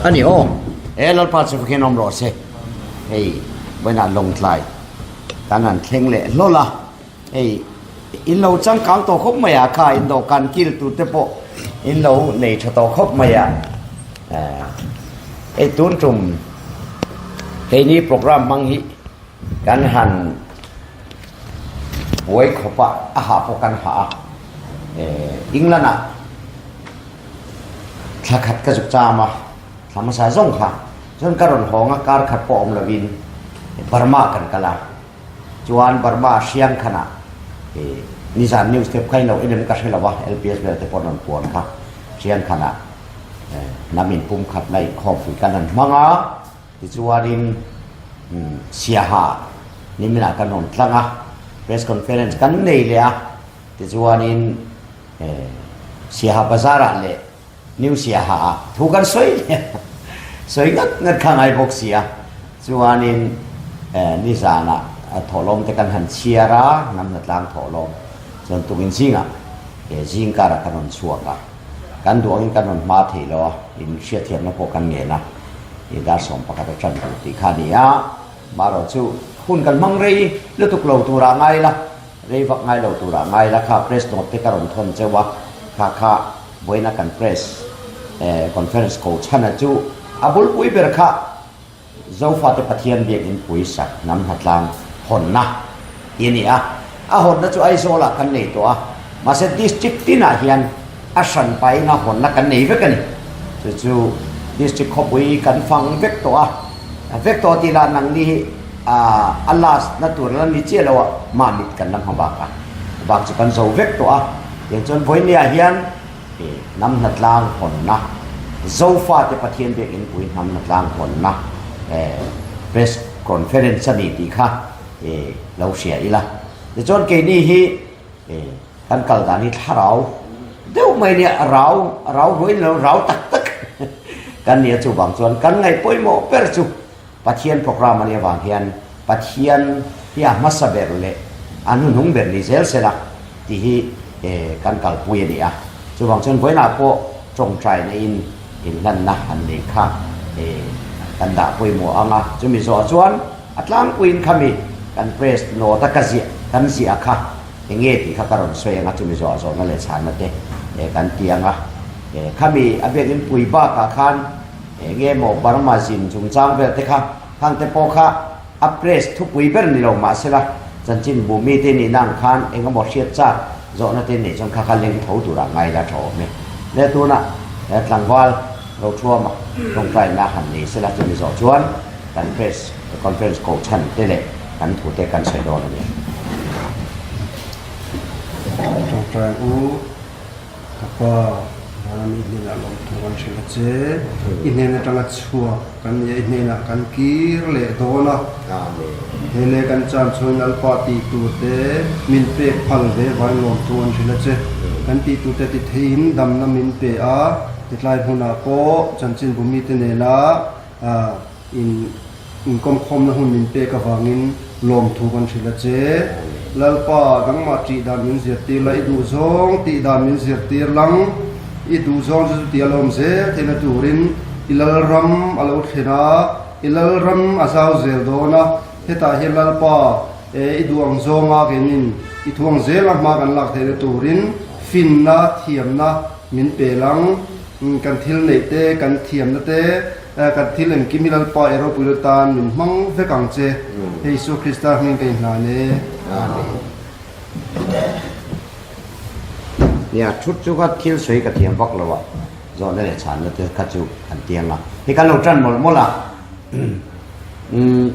A ni aw. E Lalpa chu fakhin awm rawh se. Hei vawiinah Lawngtlai kan han thleng leh hlawl a. Hei in lo changkang tawh khawp mai a kha in dawhkan kil tur te pawh in lo nei tha tawh khawp mai a. Hei tun tum keini program hmang hi kan han buai khawp a, a hah pawh kan hah a. England ah Thla khat ka zuk cham a, thla hmasa zawng kha chuan ka rawn hawng a, kar khat pawh awm lovin Burma kan kal a, chuan Burma hriang khanah ih nizan news te kha in lo en em ka hre lo a, LPS vel te pawh an rawn puan kha, hriang khanah hnam inpum khatna inkhawmpui kan han hmang a, tichuanin Siaha niminah kan rawn tlang a, press conference kan nei leh a, tichuanin. Siaha Bazar-ah leh New Siaha-ah thu kan sawi leh a, sawi ngat ngat kha ngai bawk si a. Chuanin nizanah thawhlawm te kan han chhiar a, hnam hnatlang thawhlawm chuan tukin zingah zing karah kan rawn chhuak a, kan duh angin kan rawn hma thei lo a, in hriatthiamna pawh kan ngen a, dar 11 a tan tur tih kha a ni a. Marawh chu hun kan hmang rei lutuk lo turah ngai la. Rei vak ngai lo turah ngai la kha press note te ka rawn thawn cheu a, kha kha vawiina kan press conference ko chhana chu a bulpui ber kha Zofate Pathian biakin puisak hnam hnatlang hawnna tih a ni a, a hawnna chu Aizawlah kan nei tawh a, mahse district tinah hian a hran paina hawnna kan nei vek a ni, chu chu district khawpui kan fang vek tawh a, vek tawh tih lah nangni hi a last na tur la ni chiah lo a, mahmit kan la hma bak a, bak chu kan zo vek tawh a, tiang chuan vawinia hian hnam hnatlang hawnna Zofate Pathian biakin pui hnam hnatlang hawnna press conference a ni tih kha lo hria ila, tichuan keini hi. Kan kal dan hi thlarau deuh mai nia, rau, rau ruai ni lo, rau tak tak kan nia chuvang chuan kan ngaih pawimawh ber chu Pathian program a nih avang hian Pathian hi a hmasa ber leh a hnuhnung ber ni zel sela tih hi kan kalpui a ni a. Chuvang chuan vawiinah pawh tawngtaina in inhlanna han neih kha kan dah pawimawh ang a, chumi zawhah chuan a tlangpuiin khami kan press note a ka ziah kan ziah kha Enge tih kha ka rawn sawi ang a, chumi zawh zawhna leh chhanna te kan ti ang a. Khami a biakin pui bakah khan enge maw Burma zin chungchang vel te kha khang te pawh kha a press thupui ber ni lo mahsela chanchin bu mite nihna ang khan eng emaw hriat chak zawhna te neih chuan kha kha leng tho turah ngai la tha awm e. Le tunah tlangval Rothuama tawngtaina han nei sela chumi zawh chuan kan press conference kohchhan te leh kan thute kan sawi dawn a ni. Tawngtai u, ka pa, vana mi hnenah lawmthu kan hrilh a che. I hnen atanga chhuak kan ni a, i hnenah kan kir leh dawn a. He leh kan chan chhuain Lalpa tih tur te min pek phal ve vain lawmthu an hrilh a che. Kan tih tur te ti theiin damna min pe a, titlai hmunah pawh chanchinbu mite nena In inkawmkhawmna hun min pek avangin lawmthu kan hrilh a che. Lalpa, nangmah ṭih dan min zirtir la, i duhzawng tih dan min zirtir lang. I duhzawng chu chuti a lawm zel theihna turin i Lalram a lo thlen a, i Lalram a zau zel dawn a. Hetah hian Lalpa, e, i duh ang zawnga keinin i thu ang zela hma kan lak theihna turin finna, thiamna min pe lang. Kan thil neih te, kan thiamna te, Kan thil engkim hi Lalpa i ropui lo tan min hmang vek ang che. Hei Isua Krista hming ka inhlan e. Amen. Nia, thut chu kha thil sawi ka thiam vak lo a, zawhna leh chhanna te kha chu an tiang a. Hei kan lo tan mawlh mawlh a, umm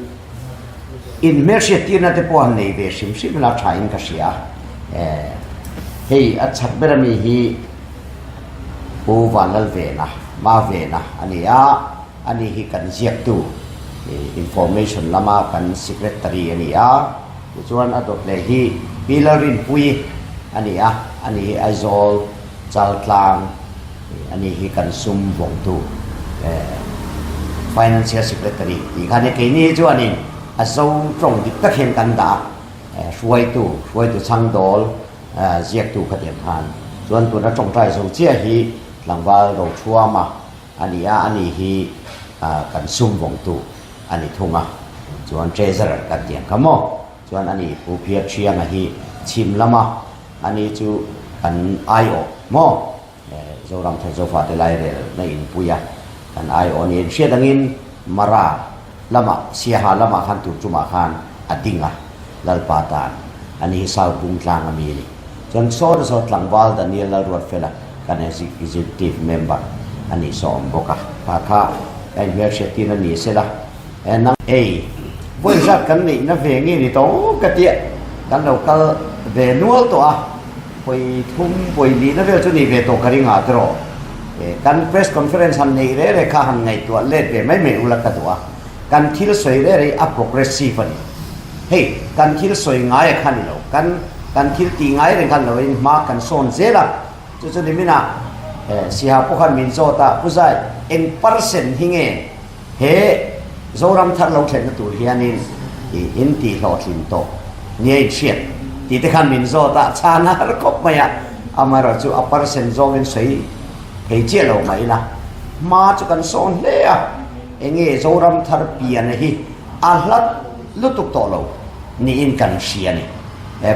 in hmelhriat tirna te pawh han nei ve hrim hrim la tha in ka hria a. Hei a chak ber ami hi Pu Vanlalvena, Mavena a ni a, ani hi kan ziaktu information lama kan secretary a ni a, tichuan a dawt leh hi Pi Lalrinpuii a ni a, ani hi Aizawl Chaltlang ani hi kan sum vawngtu financial secretary tih kha a ni. Keini hi chuanin a zo tawng dik tak hian kan dah a, hruaitu, hruaitu chhangdawl, Ziaktu kha tiang khan chuan tuna tawngtai zo chiah hi tlangval Rothuama a ni a, ani hi kan sum vawngtu a ni thung a, chuan Treasurer kan tih ang kha maw? Chuan ani Pu Phiarṭhianga hi chhim lama ani chu kan aiawh maw? Zoram thar Zofate lairel na inpui a, kan aiawh a ni. Hriat angin Mara lamah, Siaha lamah khan tur tumah khan a ding a, Lalpa tan a ni hi South Bungtlang a mi a ni. Chuan saw te saw tlangval Daniel Lalruatfela kan Executive Member a nih saw awm bawk a, kha kha ka inhmelhriat tir a ni sela. Nang ei, vawi zat kan neihna ve nge ni tawh ka tia, kan lo kal ve nual tawh a, vawi thum vawi lihna vel chu ni ve tawh ka ring ah tiraw. Kan press conference han neih reh reh kha han ngaihtuah let ve mai mai ula ka duh a, kan thil sawi reh reh hi a progressive a ni. Hei, kan thil sawi ngai a kha ni lo, kan kan thil tih ngai reng khan lo in hma kan sawn zel a, chu chu niminah Siha pawh khan min zawt a, Pu Zai, eng percent hi nge? He Zoram thar lo thlenna tur hianin i in tih hlawhtlin tawh nia in hriat tih te khan min zawt a, chhan a har khawp mai a, amaherawh chu a percent zawngin sawi thei chiah lo mai ila, hma chu kan sawn hle a, enge Zoram thar piana hi a hlat lutuk tawh lo niin kan hria a ni.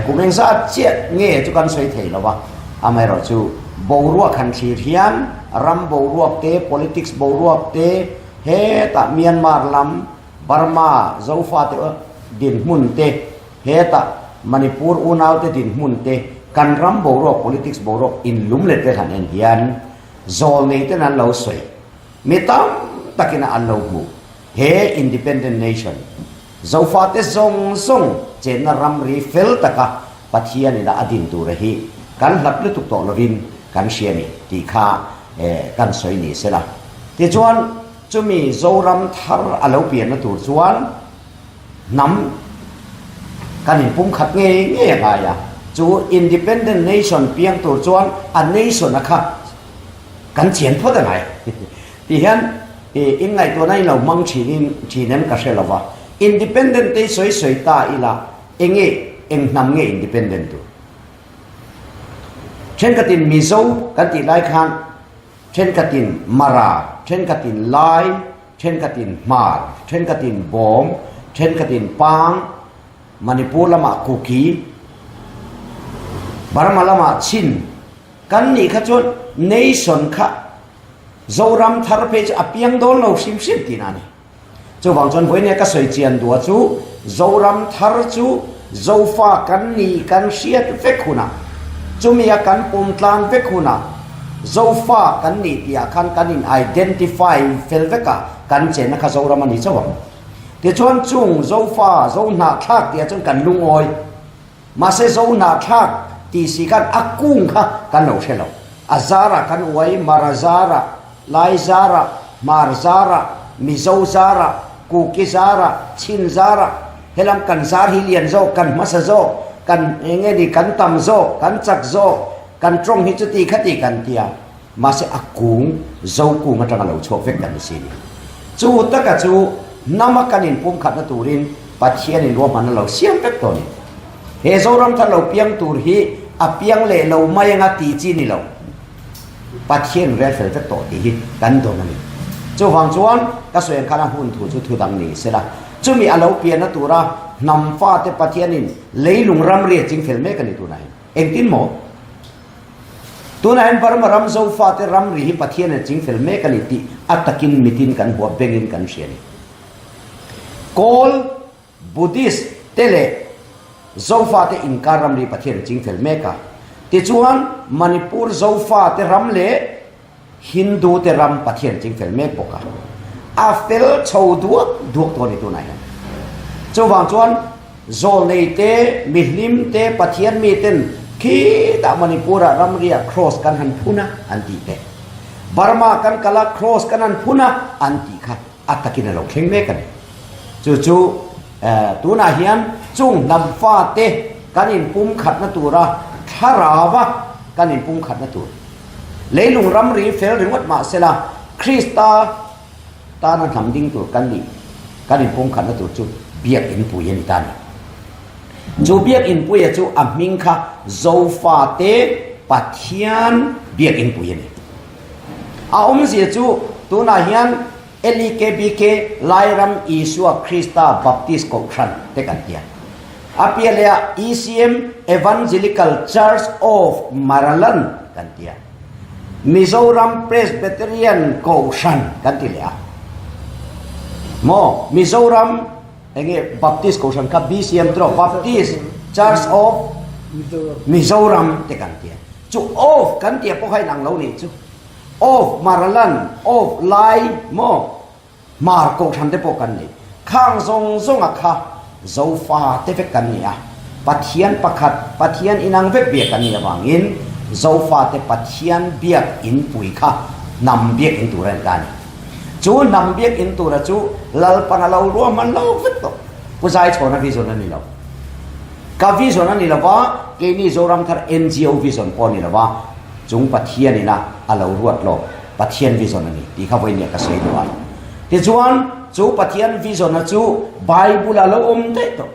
Kum engzat chiah nge chu kan sawi thei lo va, amaherawh chu boruak han thlir hian ram boruak te, politics boruak te, hetah Myanmar lam, Burma, Zofate dinhmun te, hetah Manipur unaute dinhmun te, kan ram boruak, politics boruak inlum let vel han en hian zawlneiten an lo sawi, mi tam takin an lo hmuh he independent nation, Zofate zawng zawng chenna ramri fel taka Pathianin a din tura hi kan hlat lutuk tawh lovin kan hria ni tih kha kan sawi ni sela. Tichuan, chumi Zoram thar a lo pianna tur chuan hnam kan inpumkhat ngei ngei a ngai a. Chu Independent Nation piang tur chuan a nation a kha kan chian phawt a ngai. Ti hian i in ngaihtuahna in lo hmang thin in thin em ka hre lo va. Independent te i sawi sawi ta ila eng nge eng hnam nge independent tur? Thenkhatin Mizo kan tih lai khan thenkhatin Mara, thenkhatin Lai, thenkhatin Hmar, thenkhatin Bawm, thenkhatin Pang, Manipur lamah Kuki, Burma lamah Chin kan nih kha chuan nation kha Zoram thar phei chu a piang dawn lo hrim hrim tihna a ni. Chuvang chuan vawinia ka sawi chian dua chu Zoram thar chu Zofa kan ni kan hriat vek hunah, chumia kan pawm tlang vek hunah Zofa kan ni tihah khan kan in identify fel vek a, kan chenna kha Zoram a ni chauh ang. Tichuan chung Zofa, Zohnahthlak tihah chuan kan lungawi. Mahse Zohnahthlak tih si khan a kung kha kan lo hre lo. A zarah kan uai, Mara zarah, Lai zarah, Hmar zarah, Mizo zarah, Kuki zarah, Chin zarah, helam kan zar hi lian zawk, kan hmasa zawk, kan eng nge ni, kan tam zawk, kan chak zawk, kan tawng hi chuti khati kan ti a. Mahse a kung, Zo kung atanga lo chhuak vek kan ni si ni. Chu taka chu hnama kan inpumkhatna turin Pathianin ruahmanna lo siam vek tawh a ni. He Zoram thar lo piang tur hi a piang leh lo mai anga tih chi ni lo. Pathian rel fel vek tawh tih hi kan dawn a ni. Chuvang chuan ka sawi ang khan a hun thu chu thu dang ni sela. Chumi a lo pianna tura hnam fate Pathianin leilung ramri a ching fel mek a ni tunah hian. Engtin maw? Tunah hian Burma ram Zofate ramri hi Pathian a ching fel mek a ni tih a takin mitin kan hua bengin kan hria a ni. Kawl, Buddhist, te leh Zofate inkar ramri Pathian a ching fel mek a. Tichuan Manipur Zofate ram leh Hindu te ram Pathian ching fel mek bawk a, a fel chho duak duak tawh a ni tunah hian. Chuvang chuan zawlnei te, mihlim te, Pathian mi ten khitah Manipur-ah ramriah Kraws kan han phun a an tih te, Burma kan kal a Kraws kan han phun a an tih kha a takin a lo thleng mek a ni. Chu chu tunah hian chung hnam fate kan inpumkhatna tura thlarauva kan inpumkhatna tur, Leilung ramri fel ringawt mah sela, Krista tana hnam ding tur kan nih, kan inpumkhatna tur chu Biakinn pui a ni ta a ni. Chu Biakinn puia chu a hming kha Zofate Pathian Biakinn pui a ni. A awmzia chu Tunah hian LEKBK, Lairam Isua Krista Baptist Kohhran te kan ti a. A piah leh ah ECM, Evangelical Church of Maraland kan ti a. Mizoram Presbyterian Kohhran kan ti leh a. Maw? Mizoram enge Baptist Kohhran kha BCM tiraw? Baptist Church of Mizoram te kan ti a. Chu of kan tih pawh kha inang lo nih chu. Of Maraland, of Lai maw? Hmar kohhran te pawh kan nei. Khang zawng zawnga kha Zofa te vek kan ni a. Pathian pakhat, Pathian inang vek biak kan nih avangin Zofa te Pathian biak in pui kha hnam biak in tur a ni ta a ni. Chu hnam biak in tura chu Lalpan a lo ruahman lo vek tawh. Pu Zaichhawna vision a ni lo. Ka vision a ni lo va, keini Zoramthar NGO vision pawh a ni lo va, chung Pathian ina a lo ruat lo. Pathian vision a ni tih kha vawiin ka sawi duh a. Tichuan, chu Pathian vision a chu Bible a lo awm daih tawh.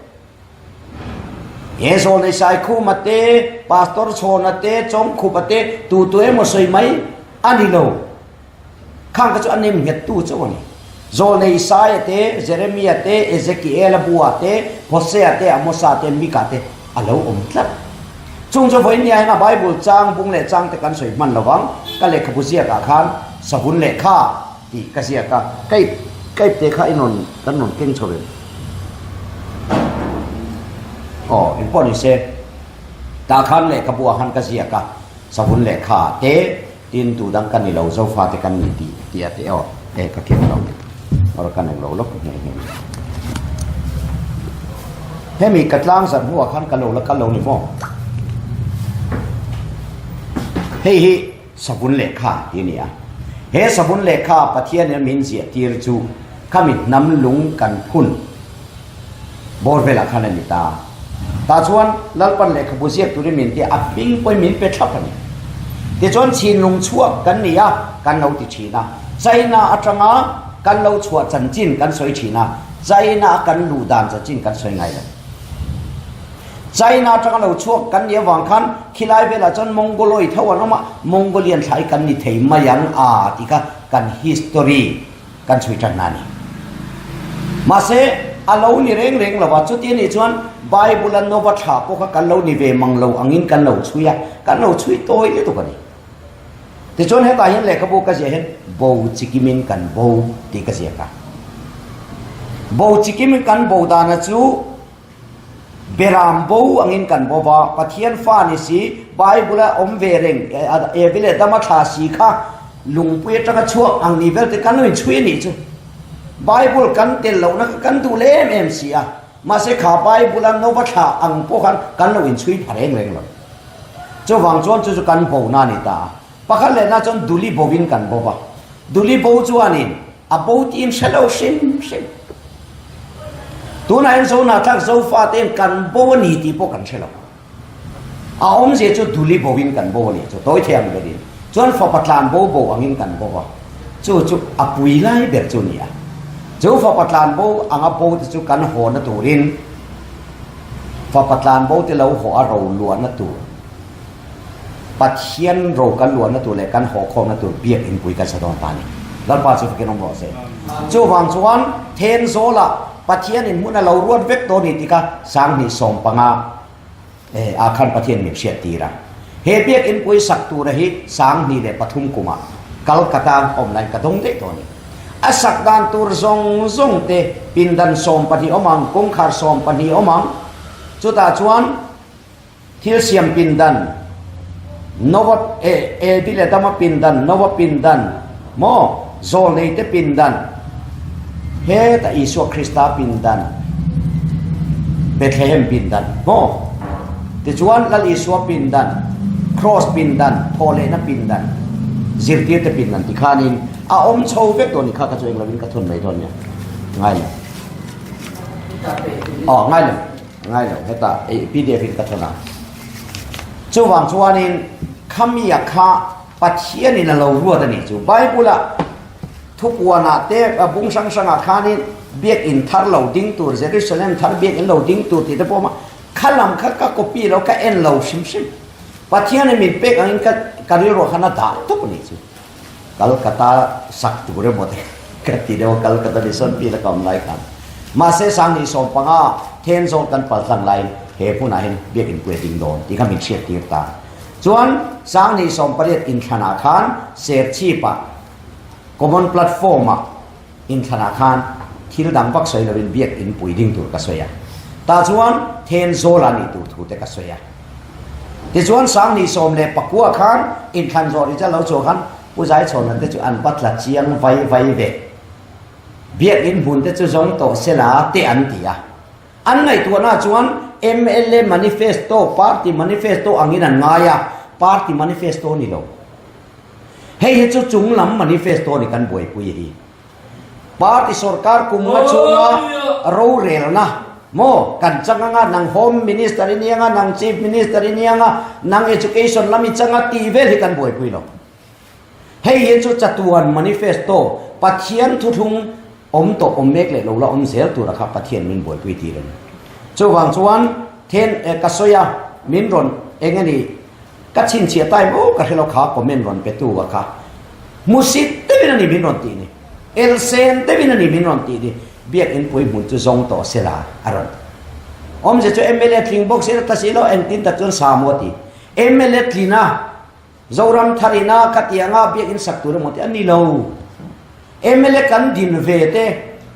He Zawlnei Saikhuma te, Pastor Chhawna te, Chawngkhupa te, tu tu emaw sawi mai a ni lo. Khang kha chu a nem nghet tu chauh a ni. Zawlnei Isaia te, Jeremia te, Ezekiela bua te, Hosea te, Amosa te, Mika te a lo awm tlat. Chung chu vawiin nia hian a Bible chang bung leh chang te kan sawi hman lo vang, ka lehkhabu ziakah khan savun lehkha tih ka ziak a, ka ip ka ip te kha i rawn kan rawn keng chho em? Aw, engpawh ni se, tah khan lehkhabu ah khan ka ziak a, savun lehkha te tin tu dang ka ni lo, zofa te kan ni tih tih a te aw, e ka keng lo, awr ka nei lo lawk nghe nghe. Hemi ka tlang zat hnuah khan ka lo la kal lo ni maw? Hei hi savun lehkha tih a ni a. He savun lehkha Pathianin min ziah tir chu khami hnam lung kan phun bawr velah khan a ni ta. Tah chuan Lalpan lehkhabu ziak turin min ti a, a hming pawhin min pe thlap a ni. Tichuan chhinlung chhuak kan ni a, kan lo ti thin a. China atanga kan lo chhuah chanchin kan sawi thin a. China a kan luh dan chanchin kan sawi ngai lo. China atanga lo chhuak kan nih avang khan khilai velah chuan Mongoloid ho an awm a, Mongolian thlai kan ni thei mai ang a tih kha kan history kan chhui tan a ni. Mahse, a lo ni reng reng lo a, chuti anih chuan Bible a Nova thla pawh kha kan lo ni ve mang lo angin kan lo chhui a, kan lo chhui tawi lutuk a ni. Tichuan hetah hian lehkhabu ka ziah hian bo chikimin kan bo tih ka ziak a. Bo chikimin kan bo dana chu beram bo angin kan bo va, Pathian fa ni si, Bible a awm ve reng, Evi leh Adama thla si kha lungpui atanga chhuak ang ni vel te kan lo inchhui a nih chu. Bible kan tel lohna kha kan duh leh em em si a. Mahse kha Bible a Nova thla ang pawh khan kan lo inchhui pha reng reng lo. Chuvang chuan chu chu kan bo na a ni ta a. Pakhat lehna chuan Duli bovin kan bo va. Duli bo chuanin a bo tiin hre lo hrim hrim. Tunah hian Zohnahthlak Zofa te'n kan bo a ni tih pawh kan hre lo. A awmzia chu Duli bovin kan bo a ni chu tawi thei ang berin chuan fapa tlan bo bo angin kan bo va. Chu chu a pui lai ber chu a ni a. Chu fapa tlan bo anga bo te chu kan hawna turin Fapa tlanbo te lo haw a ro luahna tur, Pathian ro kan luahna tur leh kan haw khawmna tur biak inpui kan sa dawn ta a ni. Lalpa chu fakin awm rawh se. Chuvang chuan Thenzawlah Pathianin hmun a lo ruat vek tawh a ni tih kha Sanghnih 15 ah khan Pathian min hriat tir a. He biak inpui sak tura hi 2003 kumah Calcutta awm laiin ka dawng daih tawh a ni. A sak dan tur zawng zawng te pindan 12 awm ang, kawngkhar 12 awm ang. Chutah chuan thil siam pindan, Nova e Evi leh Adama pindan, Nova pindan, maw Zawlneite pindan, heta Isua Krista pindan, Bethlehem pindan, maw tichuan Lal Isua pindan, Kraws pindan, thawhlehna pindan, zirtirte pindan tikhanin A awm chho vek dawn ni kha ka chu eng lovin ka thun mai dawn nia. Ngai lo. Aw ngai lo. Ngai lo heta PDF in ka thun a. Chuvang chuanin khamia kha Pathianin a lo ruat a nih chu. Bible ah thupuanah te bung hrang hrangah khanin biak in thar lo ding tur Jerusalem thar biak in lo ding tur tih te pawh a awm a. Kha lam kha ka copy lo ka en lo hrim hrim. Pathianin min pek angin ka ka rilruah khan a dah tawp a nih chu. Calcutta sak tur emaw te ka ti deuh a, Calcutta Mission Field a ka awm lai khan. Mahse Sanghnih sawmpanga Thenzawl kan pal tlang laiin he hmunah hian Biakin pui a ding dawn tih kha min hriat tir ta. Chuan Sanghnih sawmpariat inthlanah khan Serchhipah Common Platform-ah Inthlanah khan thil dang vak sawi lovin biak in pui ding tur ka sawi a. Tah chuan Thenzawl a nih tur thu te ka sawi a. Tichuan Sanghnih 14 khan inthlan zawh result lo chhuah khan Pu Zaichhawna te chu an va tla chiang vai vai ve. Biak in hmun te chu zawng tawh sela te an ti a. An ngaihtuahna chuan mla manifesto, party manifesto angin an ngai a, party manifesto ni lo. Hei hi chu chung lam manifesto ni kan buaipui hi. Party sorkar kum nga chhunga rorelna maw kan chang anga nang Home Minister i ni anga, nang Chief Minister i ni anga, nang Education lam i chang a tih vel hi kan buaipui lo. Hei hi chu chatuan manifesto Pathian thuthlung awm tawh awm mek leh lo la awm zel tura kha Pathian min buaipui tir a ni. Chuvang chuan then ka sawi a min rawn eng a ni Ka chhinchhiah time aw ka hrelo kha comment rawn pe tu a kha hmusit deuhin a ni min rawn tih ni elsen deuhin a ni min rawn tih ni biakinn pui hmun chu zawng tawh sela a rawn ti awmzia chu mla tling bawk sela ta si lo engtin tak chuan sa maw ti mla tlina Zoram tharina khatianga biakinn sak tur emaw ti a ni lo. Mla kan din ve te,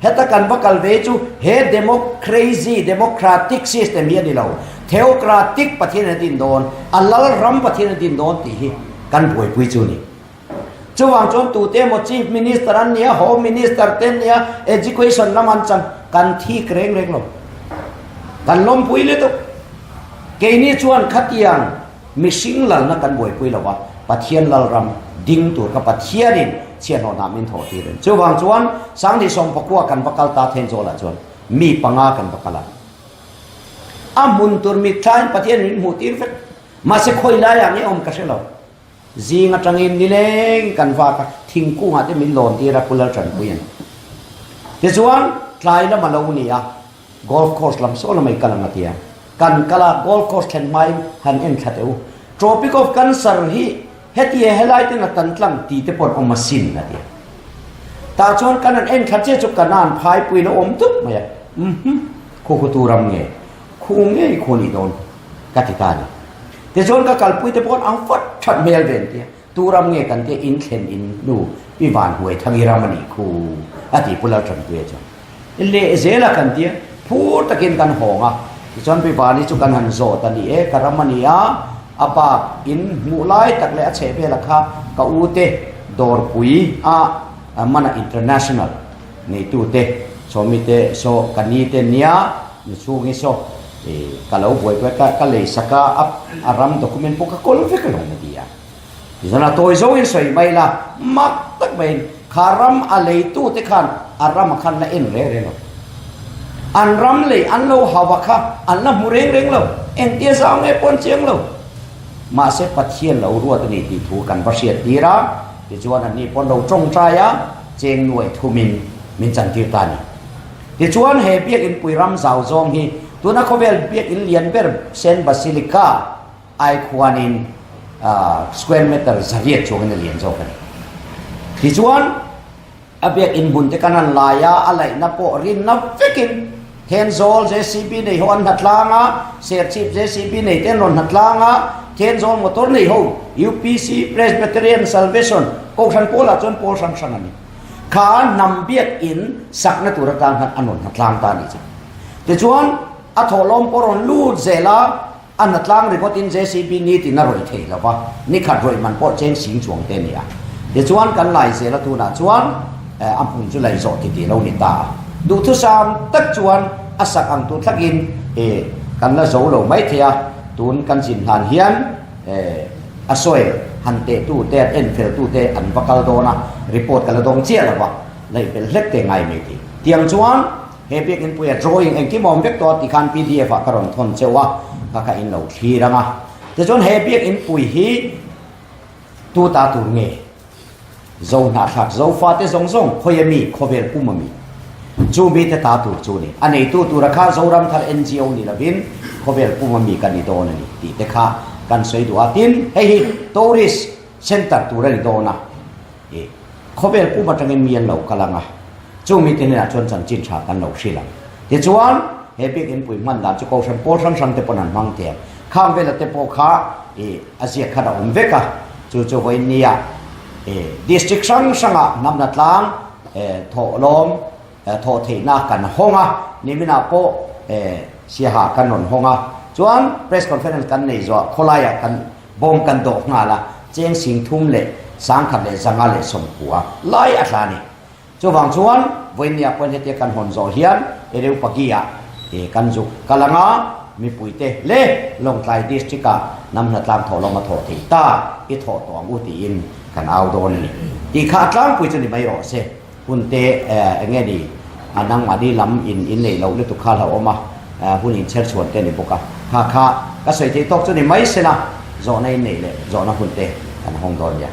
heta kan va kal ve chu he democrazy, democratic system hi a ni lo. Theocratic Pathian a din dawn, a lal ram Pathian a din dawn tih hi kan buaipui chu a ni. Chuvang chuan tute emaw Chief Minister an nia, Home Minister te an nia, Education lam an chang, kan thik reng reng lo. Kan lawmpui lutuk. Keini chuan khatiang Mihring lalna kan buaipui lo a, Pathian lalram ding tur kha Pathianin chhiahhlawhnah min thawh tir a ni. Chuvang chuan Sanghnih sawmpakua kan va kal ta Thenzawlah chuan mi panga kan va kal a. A hmun tur mitthlain Pathian min hmuh tir vek. Mahse khawi laiah nge awm ka hre lo. Zing atangin nileng kan vak a, thingkungah te min lawn tir a, Pu Laltanpui a ni. Tichuan tlai lam a lo ni a. Golf course lam sawn a mai kal ang a ti a. Kan kal a, golf course thlen hmain han en thla teh u. Tropic of Cancer hi heti he helai ten a tan tlang ti te pawh an awm asin a ti a. Tah chuan kan han en thla chiah chu Kanan phaipui lo awm dup mai a. Umm khu khu tu ram nge? Khu ngei khu nih dawn ka ti ta a ni. Tichuan ka kalpui te pawh an ang fat that hmel ve an ti a. Tu ram nge kan tia in thlen in nu pi van huai thangi ram a nih khu a ti Pu Laltanpuia chuan leh zel a kan tia phur takin kan hawng a tichuan pi Vani chu kan han zawt a ni e ka ram a ni a a bak in hmuh lai tak leh a chheh vel a kha ka u te dawrpui a mana international neitu te sawmi te saw ka ni te nia nu chhungi saw ka lo buaipui a ka lei sak a a ram document pawh ka kawl vek alawm a ti a. Tichuan a tawi zawngin sawi mai la, mak tak maiin kha ram a leitute khan a rama khan la en reng reng lo. An ram lei an lo hau a kha an la hmu reng reng lo, engtia zau nge pawh an chiang lo. Mahse Pathian lo ruat a ni tih thu kan va hriat tir a, tichuan anni pawh an lo tawngtai a, cheng nuai thumin min chantir ta a ni. Tichuan he biakinpui ram zau zawng hi tuna khawvel biakin lian ber Saint Basilica, Ai khuanin square meter zariat chuangin a lian zawk a ni. Tichuan, a biakin hmun te kan han lai a, a laihna pawh rinna vekin Thenzawl JCB nei ho an hnatlang a, Serchhip JCB nei te an rawn hnatlang a, Thenzawl motor nei ho UPC, Presbyterian, Salvation, Kohhran pawlah chuan pawl hrang hrang a ni. Kha hnam biakin sakna tur atan khan an rawn hnatlang ta a nih chu. Tichuan, a thawhlawm pawh rawn lut zel a, A hnatlang ringawtin JCB ni tin a rawih thei lo va, ni khat rawih man pawh cheng sing chuang te a ni a. Tichuan kan lai zel a tunah chuan a hmun chu lei zawh titi lo ni ta a. Duhthusam tak chuan a sak ang tur thlakin kan la zo lo mai thei a, tun kan zin hlan hian a soil han teh tu te an en fel tu te an va kal dawn a, report ka la dawng chiah lo va, laih belh hlek te ngai mai thei. Tiang chuan. He biakinn puia drawing engkim a awm vek tawh a tikhan pdf ah ka rawn thawn cheu a, ka kha in lo thlir ang a. Tichuan he biakinn pui hi tu ta tur nge? Zo hnahthlak, Zofa te zawng zawng, khawi a mi, khawvel pum a mi? Chu mi te ta tur chu ni. A neitu tura kha Zoram thar NGO ni lovin khawvel pum a mi ka ni dawn a ni tih te kha kan sawi duh a. Tin, hei hi tourist center tur a ni dawn a. Khawvel pum atangin mi an lo kal ang a, chung mite hnenah chuan chanchin tha kan lo hrilh ang. Tichuan, he biakinn pui hman dan chu Kohhran pawl hrang hrang te pawn an hmang thei ang. Khang vela te pawh kha ih a ziak khan a awm vek a, chu chu vawiin nia ih district hrang hrangah hnamna tlang thawhlawm thawh theihna kan hawng a, niminah pawh Siaha kan rawn hawng a, chuan press conference kan nei zawh khawlaiah kan bawm kan dawh nghal a, cheng 3000 leh 1000 leh 500 leh 90 lai a tla a ni. Chuvang chuan vawiin nia pawn hetia kan hawn zawh hian Areopagi-ah kan zuk kal ang a, mipuite le Lawngtlai District-ah hnam hnatlang thawhlawm a thawh thei ta, i thawh tawh ang u tiin kan au dawn a ni. Tih kha a tlangpui chu ni mai rawh se. Hun te eng nge ni a nangmahni lam in in neih loh lutuk kha hlauhawm a, hun in chher chhuan te a ni bawk a. Kha kha ka sawi theih tawk chu ni mai se la, zawhna in neih leh zawhna hun te kan hawng dawn nia.